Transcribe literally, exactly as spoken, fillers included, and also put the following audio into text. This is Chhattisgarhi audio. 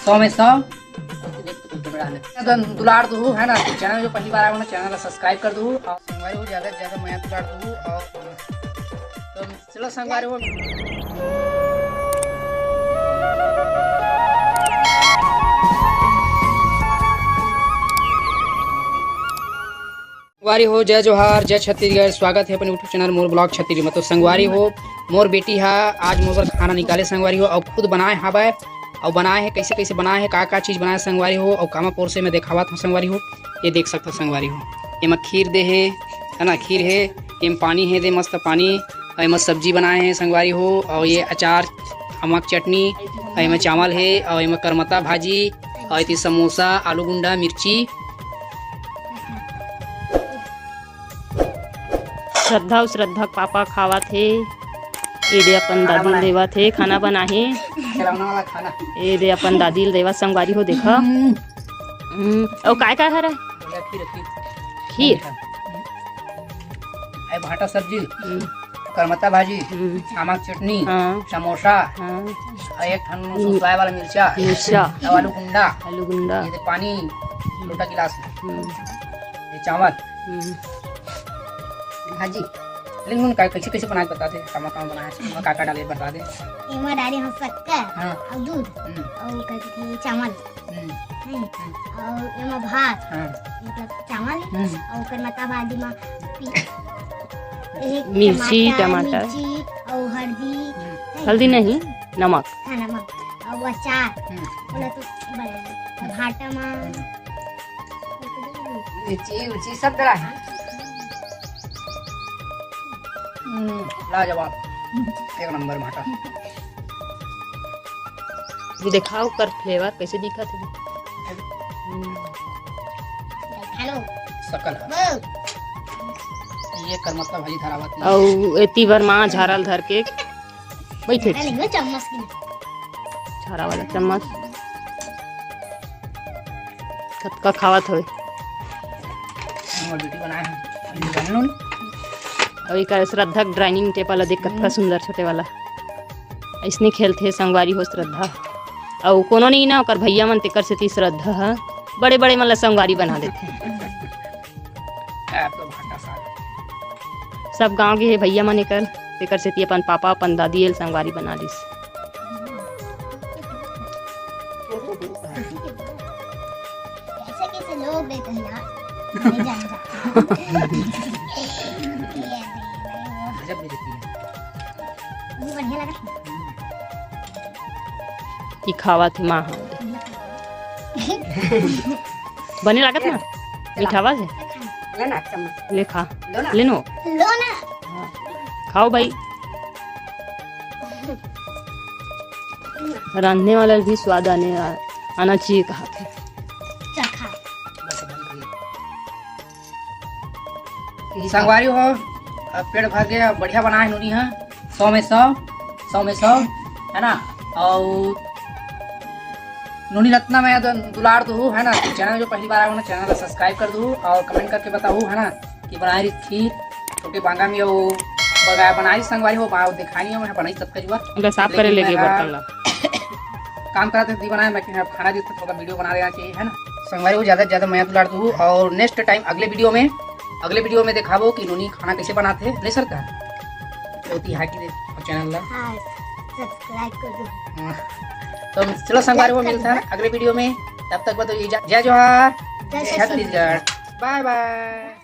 सौ में सौ। दुलार दू है ना, चैनल जो पहली बार आए हो ना, चैनल ला सब्सक्राइब कर दू और संगवारी हो, ज्यादा से ज्यादा मया दुलार दू और तो चलो संगवारी हो। संगवारी हो, जय जोहार, जय छत्तीसगढ़। स्वागत है अपन YouTube चैनल मोर ब्लॉग छत्तीसगढ़ी में। तो संगवारी हो, मोर बेटी हा आज मोर बर खाना निकाले संगवारी हो, और खुद बनाए हावय, और बनाए है कैसे कैसे बनाए है, का का चीज बनाए संगवारी हो, और कामा पोर से मैं देखावत हूँ संगवारी हो। ये देख सकत हो संगवारी हो, एमा खीर दे हे, है ना, खीर हे, एम पानी हे दे, मस्त पानी, और एमा सब्जी बनाए हे संगवारी हो, और ये अचार, अमक चटनी, और एमा चावल हे, और एमा करमता भाजी, और एती समोसा, आलू गुंडा, मिर्ची। श्रद्धा अउ श्रद्धा के पापा खावत हे। ए दे अपन दादी ल देवत हे, खाना बनाही। खिलौना वाला खाना। ए दे अपन दादी ल देवत, संगवारी हो, देखा। हम्म। हम्म, अउ काय काय हरय? भैया, खीर, खीर। खीर? ए भाटा सब्जी, हम्म। करमता भाजी, हम्म। आमा के चटनी, हाँ। समोसा, हाँ। अउ एक ठन हम्म। सुसुआए वाला मिर्चा, मिर्चा। अउ आलू गुंडा, आलू गुंडा। ये दे पानी, लोटा गिलास में। हम्म। ये चावल, हम्म। भाजी। लेकिन उन का कैसे कैसे बनाए बता दे, कामा कामा बनाए, एमा का का डाले बता दे। एमा डाले हम शक्कर, हाँ। अउ दूध, हम्म। अउ का कहिथे चावल। हम्म। हम्म। अउ एमा भात, हाँ। मतलब चावल, हम्म। अउ ओकर मता भाजी मा पी-, एक मिर्ची, टमाटर, टमाटर। मिर्ची, अउ हल्दी, हम्म। है। हल्दी नहीं, नमक। हाँ, नमक। अउ अचार, हम्म। ओला तो बने। अउ भाटा मा हम्म। मिर्ची, उर्ची सब डला है। हम्म, लाजवाब। एक नंबर भाटा। ये देखा ओकर फ्लेवर कैसे दिखत हे। हम्म। हेलो। सकल है। वो। ये करमत्ता भाजी धरावत नहीं। अउ एती बर माँ झारल धर के बैठे। अरे, वो चम्मच की। झारा वाला चम्मच। कतका खावत होय। हमर बेटी बनाए हे। अभी बन लो ना। अउ एकर श्रद्धा के डाइनिंग टेबल ला देख, कतका हम्म। सुंदर, छोटे वाला। अइसने खेलथे संगवारी हो श्रद्धा। अउ कोनो नहीं ना, ओकर भैया मन, तेकर सेती श्रद्धा ह बड़े-बड़े मन ला संगवारी बना देथे। आप तो भाटा साग। सब गांव के हे भैया मन एकर, तेकर सेती अपन पापा, अपन दादी एल संगवारी बना लिस। कैसे कैसे लोग रहते हैं यार, नहीं जानता। गजब बेइज्जती है। वो बढ़िया लगा। ई खावत हे माँ ह। बने लागत ना? मिठावा हे? ले ना, चम्मच। ले खा। लो ना। ले नो। लो ना। खाओ भाई। रांधने वाला भी स्वाद आने, आना चाहिए कहा थे। चखा। संगवारी हो, अब पेट भर के बढ़िया बनाए नूनी ह, सौ में सौ, सौ में सौ, है ना? अउ नूनी रत्ना में दु-, दुलार दू, है ना? चैनल जो पहली बार आए हो ना, चैनल ला सब्सक्राइब कर दू और कमेंट करके बताओ, है ना, कि बनाए रही खीर, छोटे बांगा में वो बगा-, बनाए रही संगवारी हो, बा-, दिखाई नहीं हो, मैं बनाई सबका जुआ। ले साफ करे लेकिन लेके मैं बर्तन ला। काम करत हे, दी बनाए, मैं कहा, खाना जिस थोड़ा वीडियो बना लेना चाहिए, है ना? संगवारी हो, ज्यादा से ज्यादा मया दुलार दू और नेक्स्ट टाइम अगले वीडियो में, अगले वीडियो में दिखाबो कि नूनी खाना कैसे बनाते हैं, नहीं सरकार? तो ती हाकी दे चैनल ला। हाँ, सब्सक्राइब कर दो। हाँ। तो चलो संगवारी हो, जय मिलता है अगले वीडियो में, तब तक बताओ, जय जोहार, जय छत्तीसगढ़। छत्तीसगढ़। बाय बाय।